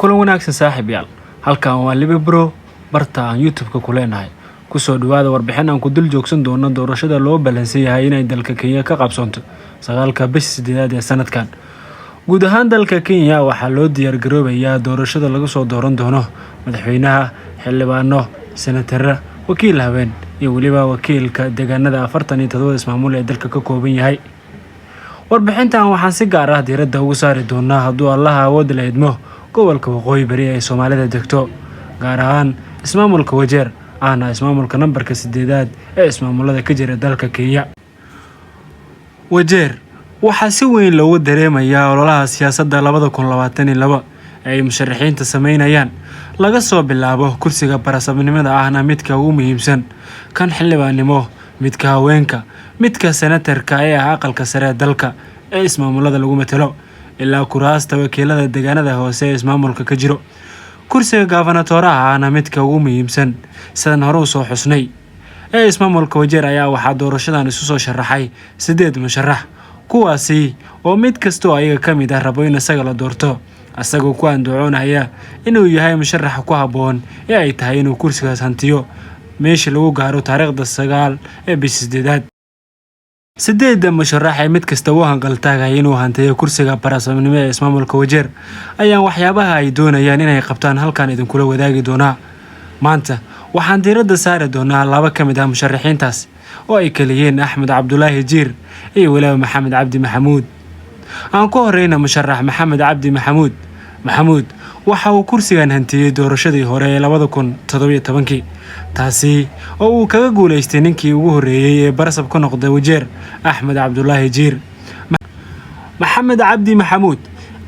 Kulan wanaagsan, saaxiibayaal. Halkan waa Libe Bro, barta aan YouTube-ka ku leenahay. Kusoo dhawaada warbixin aan ku dul joogsan doono doorashada loo ballansan yahay inay dalka Kenya ka qabsoonto 9-ka bisha sideedaad ee sanadkan. Guud ahaan dalka Kenya waxaa loo diyaargaroobayaa doorashada lagu soo dooran doono madaxweynaha, xildhibaano, senatara, wakiil haween iyo weliba wakiilka deegaanada 47 ismaamul ee dalka ka kooban yahay. Warbixintan waxaan si gaar ah diiradda ugu saari doonaa, hadduu Allaha awood la idmo, gobolka Waqooyi Bari ee Soomaalida degto, gaar ahaan ismaamulka Wajeer, ahna ismaamulka nambarka 8aad ee ismaamulada ka jira dalka Kenya. Wajeer waxaa si weyn loogu dareemayaa ololaha siyaasadda 2022 ee ay musharaxiinta sameynayaan, laga soo bilaabo kursiga barasabnimada, ahna midka ugu muhiimsan, kan xildhibaannimo, midka haweenka, midka senatarka ee ah aqalka sare ee dalka ee ismaamulada lagu matalo, ilaa kuraasta wakiilada deegaanada hoose ee ismaamulka ka jiro. Kursiga gaafanatooraha, ahna midka ugu muhiimsan sidan hore usoo xusnay ee ismaamulka Wajeer, ayaa waxaa doorashadan isu soo sharaxay 8 musharax, kuwaasi oo mid kastoo ayaga ka mid ah rabo in isaga la doorto, isagoo ku andacoonaya inuu yahay musharaxa ku habboon ee ay tahay inuu kursigaas hantiyo meesha lagu gaaro taariikhda 9 ee bisha sideedaad. 8-da musharax ee mid kasta u hanqaltaagaya inuu hantiyo kursiga barasabnimo ee ismaamulka Wajeer ayaan waxyaabaha ay doonayaan inay qabtaan halkan idinkula wadaagi doonaa. Maanta waxaan diiradda saari doonaa laba ka mid ah musharaxiintaas oo ay kala yihiin Axmed Cabdulaahi Jiir iyo weliba Maxamed Cabdi Maxamuud. Aan ku horeyna musharax Maxamed Cabdi Maxamuud. Maxamuud waxa uu kursigan hantiyey doorashadii hore ee 2017-kii, taasi oo uu kaga guuleystay ninkii ugu horreeyey ee barasab ka noqday Wajeer, Axmed Cabdulaahi Jiir. Maxamed Cabdi Maxamuud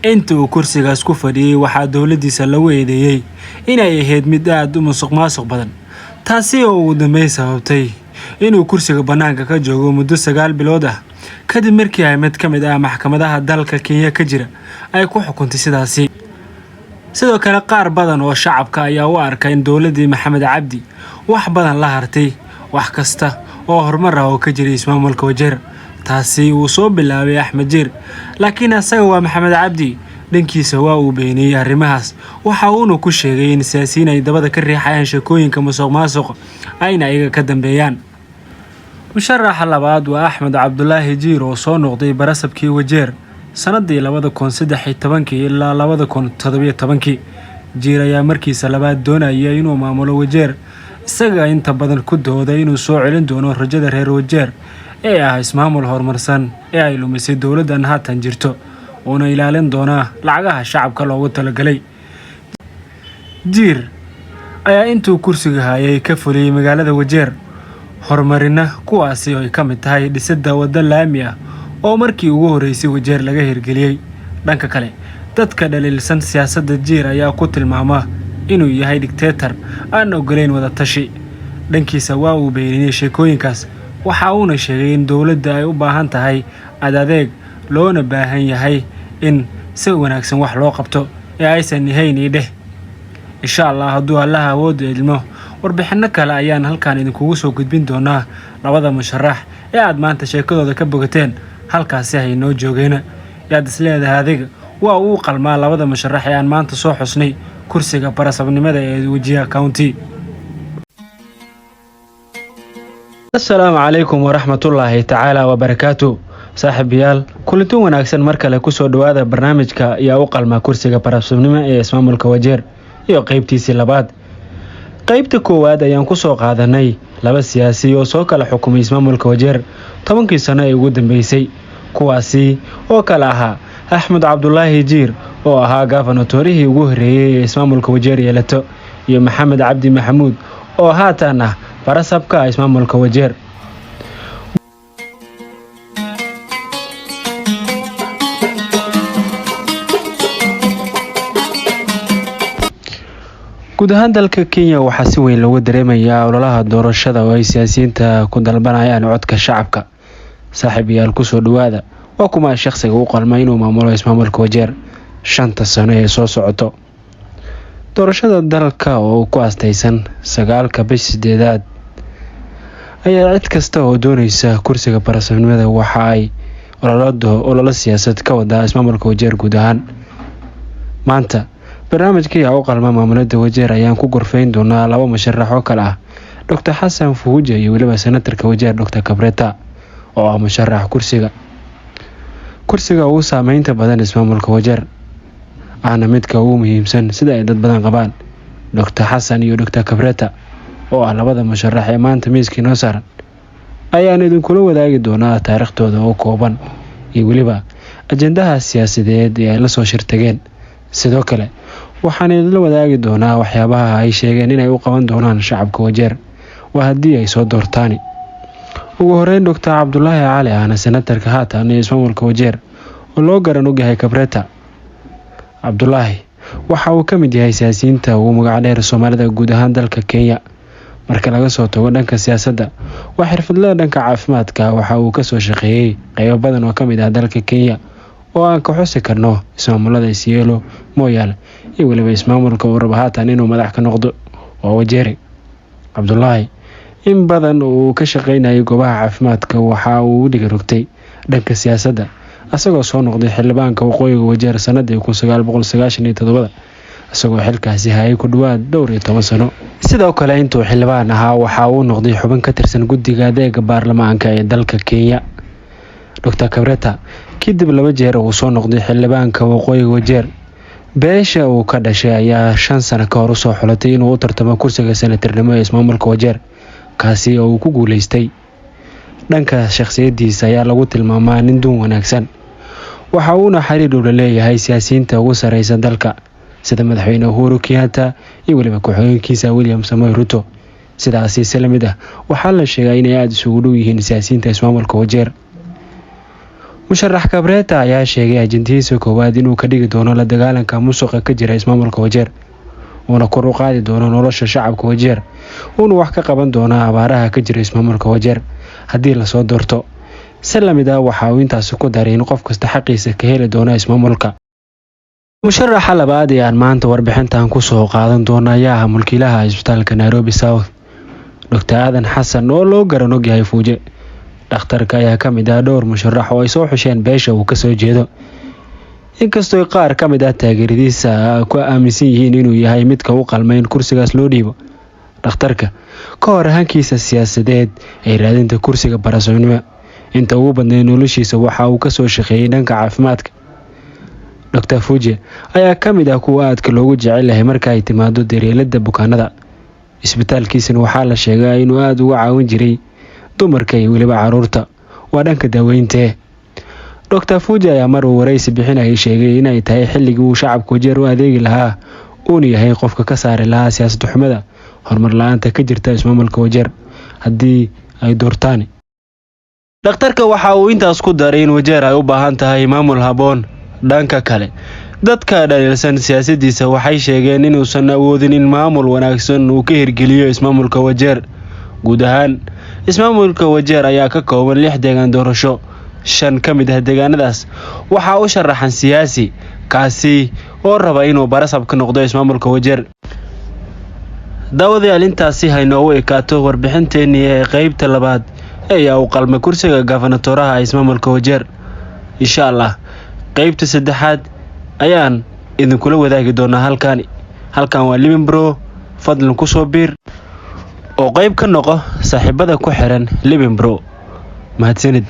inta uu kursigaas ku fadhiyey waxaa dowladdiisa lagu eedeeyey inay ahayd mid aada u musuq maasuq badan, taasi oo ugu dambeyn sababtay inuu kursiga bannaanka ka joogo muddo 9 bilood ah, kadib markii ay mid ka mid ah maxkamadaha dalka Kenya ka jira ay ku xukuntay sidaasi. Sidoo kale, qaar badan oo shacabka ayaa u arka in dowladdii Maxamed Cabdi wax badan la hartay wax kasta oo horumar ah oo ka jiray ismaamulka Wajeer, taasi uu soo bilaabay Axmed Jiir. Laakiin asaga waa Maxamed Cabdi dhankiisa waa uu beeniyey arrimahaas, waxa uuna ku sheegay in siyaasiyiin ay dabada ka riixayaan sheekooyinka musuq maasuqa, ayna iyaga ka dambeeyaan. Musharaxa labaad waa Axmed Cabdulaahi Jiir oo soo noqday barasabkii Wajeer sanadii 2013-kii ilaa 2017-kii. Jiir ayaa markiisa labaad doonaya inuu maamulo Wajeer, isaga inta badan ku dooda inuu soo celin doono rajada reer Wajeer ee ah ismaamul horumarsan ee ay lumisay dowladdan haatan jirto, uuna ilaalin doonaa lacagaha shacabka loogu talagalay. Jiir ayaa intuu kursiga hayay ka fuliyey magaalada Wajeer horumarina, kuwaasi oo ay ka mid tahay dhisidda waddo laami ah oo markii ugu horreysay Wajeer laga hirgeliyey. Dhanka kale, dadka dhaliilsan siyaasadda Jiir ayaa ku tilmaama inuu yahay dictator aan ogoleyn wada tashi. Dhankiisa waa uu beeniyey sheekooyinkaas, waxa uuna sheegay in dowladda ay u baahan tahay adadeeg, loona baahan yahay in si wanaagsan wax loo qabto ee aysan ahayn idheh. Insha Allah, hadduu Allaha awoodda idmo, warbixinno kale ayaan halkan idinkugu soo gudbin doonaa. Labada musharax ee aad maanta sheekadooda ka bogateen halkaasi haynoo joogeena. Yaad is leedahay adiga waa uu qalmaa labada musharax ee aan maanta soo xusnay kursiga barasabnimada ee Wajir County? Asalaamu calaykum waraxmatullaahi tacaala wabarakaatu. Saaxiibayaal, kulanti wanaagsan. Mar kale kusoo dhawaada barnaamijka yaa u qalmaa kursiga barasabnimo ee ismaamulka Wajeer iyo qeybtiisii labaad. Qeybta koowaad ayaan kusoo qaadanay laba siyaasi oo soo kala xukumay ismaamulka Wajeer 10-kii sano ee ugu dambeysay, kuwaasi oo kale ahaa Axmed Cabdulaahi Jiir oo ahaa gaafanatorihii ugu horreeyey ee ismaamulka Wajeer yeelato, iyo Maxamed Cabdi Maxamuud oo haatan ah barasabka ismaamulka Wajeer. Guud ahaan dalka Kenya waxaa si weyn loogu dareemayaa ololaha doorashada oo ay siyaasiyiinta ku dalbanayaan codka shacabka. Saaxiibayaal, kusoo dhawaada: waa kuma shaqsiga u qalma inuu maamulo ismaamulka Wajeer 5-ta sano ee soo socoto? Doorashada dalka oo ku astaysan 9-ka bisha sideedaad ayaa cid kasta oo dooneysa kursiga barasabnimada waxa ay ololo siyaasad ka wadaa ismaamulka Wajeer guud ahaan. Maanta Barnaamijka Yaa u Qalma Maamulada Wajeer ayaan ku gorfayn doonaa laba musharax oo kale ah Dr Xasan Fuuje iyo weliba senatarka Wajeer Dr Kabreta, oo ah musharax kursiga ugu saameynta badan ismaamulka Wajeer, ahna midka ugu muhiimsan sida ay dad badan qabaan. Dr Xasan iyo Dr Kabreta, oo ah labada musharax ee maanta miiska inoo saaran, ayaan idinkula wadaagi doonaa taariikhtooda oo kooban iyo weliba ajendaha siyaasadeed ee ay lasoo shirtageen. Sidoo kale waxaan idinla wadaagi doonaa waxyaabaha ay sheegeen inay u qaban doonaan shacabka Wajeer, waa haddii ay soo doortaani. Ugu horeyn, Dr Cabdulaahi Cali, ahna senatarka haatan ee ismaamulka Wajeer oo loo garan ogyahay Kabreta. Cabdulaahi waxa uu ka mid yahay siyaasiyiinta ugu magac dheer Soomaalida guud ahaan dalka Kenya. Marka laga soo tago dhanka siyaasadda, waa xirfadle dhanka caafimaadka. Waxa uu kasoo shaqeeyey qeybo badan oo kamid ah dalka Kenya, oo aan ka xusi karno ismaamulada Isiolo, Moyale iyo weliba ismaamulka uu rabo haatan inuu madax ka noqdo oo Wajeere. Cabdulaahi in badan uu ka shaqeynayay goobaha caafimaadka, waxa uu u dhiga rogtay dhanka siyaasadda, asagoo soo noqday xildhibaanka waqooyiga Wajeer sanadii 1997, isagoo xilkaasi hayay ku dhawaad dhowr iyo toban sano. Sidoo kale intuu xildhibaan ahaa, waxa uu noqday xubin ka tirsan guddiga adeega baarlamaanka ee dalka Kenya. Dr Kabreta kadib laba jeer uu soo noqday xildhibaanka waqooyiga Wajeer, beesha uu ka dhashay ayaa 5 sano ka hor usoo xulatay inuu u tartamo kursiga senatarnimo ee ismaamulka Wajeer, kaasi oo uu ku guuleystay. Dhanka shakhsiyadiisa ayaa lagu tilmaamaa nin duun wanaagsan, waxa uuna xiriir dhow la leeyahay siyaasiyiinta ugu sareysa dalka, sida Madaxweyne Uhuru Kenyatta iyo weliba ku-xigeenkiisa William Samoei Ruto. Sidaasi si lamid ah waxaa la sheegaa inay aada isugu dhow yihiin siyaasiyiinta ismaamulka Wajeer. Musharax Kabreta ayaa sheegay ajendihiisa koowaad inuu ka dhigi doono la dagaalanka musuqa ka jira ismaamulka Wajeer, uuna kor u qaadi doono nolosha shacabka Wajeer, uuna wax ka qaban doono abaaraha ka jira ismaamulka Wajeer haddii lasoo doorto. Si lamid ah waxa uu intaasi ku daray in qof kasta xaqiisa ka heli doono ismaamulka. Musharaxa labaad ee aan maanta warbixintan kusoo qaadan doono ayaa ah mulkiilaha isbitaalka Nairobi South, Dr Aadan Xasan, oo loo garan ogyahay Fuuje. Dhakhtarka ayaa ka mid ah dhowr musharax oo ay soo xusheen beesha uu kasoo jeedo, inkastoo qaar ka mid ah taageeradiisa ku aaminsan yihiin inuu yahay midka u qalmay in kursigaas loo dhiibo. Dhakhtarka ka hor hankiisa siyaasadeed ee raadinta kursiga barasoonimo, inta ugu badnayd noloshiisa waxa uu kasoo shaqeeyey dhanka caafimaadka. Dr Fuuje ayaa ka mid ah kuwa aadka loogu jecel yahay marka ay timaado daryeelada bukaanada. Isbitaalkiisana waxaa la sheegaa inuu aada uga caawin jiray dumarka iyo weliba caruurta, waa dhanka daaweynte. Dr Fuuje ayaa mar uu waraysi bixinayay sheegay inay tahay xilligii uu shacabka Wajeer u adeegi lahaa, uuna yahay qofka ka saari lahaa siyaasad xumada, horumar la-aanta ka jirta ismaamulka Wajeer haddii ay doortaan. Dhakhtarka waxa uu intaas ku daray in Wajeer ay u baahan tahay maamul habboon. Dhanka kale, dadka dhaliilsan siyaasadiisa waxay sheegeen inuusan awoodin in maamul wanaagsan uu ka hirgeliyo ismaamulka Wajeer. Guud ahaan ismaamulka Wajeer ayaa ka kooban lix deegaan doorasho. Shan ka mid ah deegaanadaas waxaa u sharaxan siyaasi, kaasi oo raba inuu barasab ka noqdo ismaamulka Wajeer. Daawadayaal, intaasi haynoogu ekaato warbixinteenii ee qeybta labaad ayaa u qalmay kursiga gafanatoraha ismaamulka Wajeer. Insha Allah qeybta saddexaad ayaan idinkula wadaagi doonaa halkaani. Halkan waa Living Bro. Fadlan kusoo biir oo qeyb ka noqo saaxiibada ku xiran Living Bro. Mahadsanid.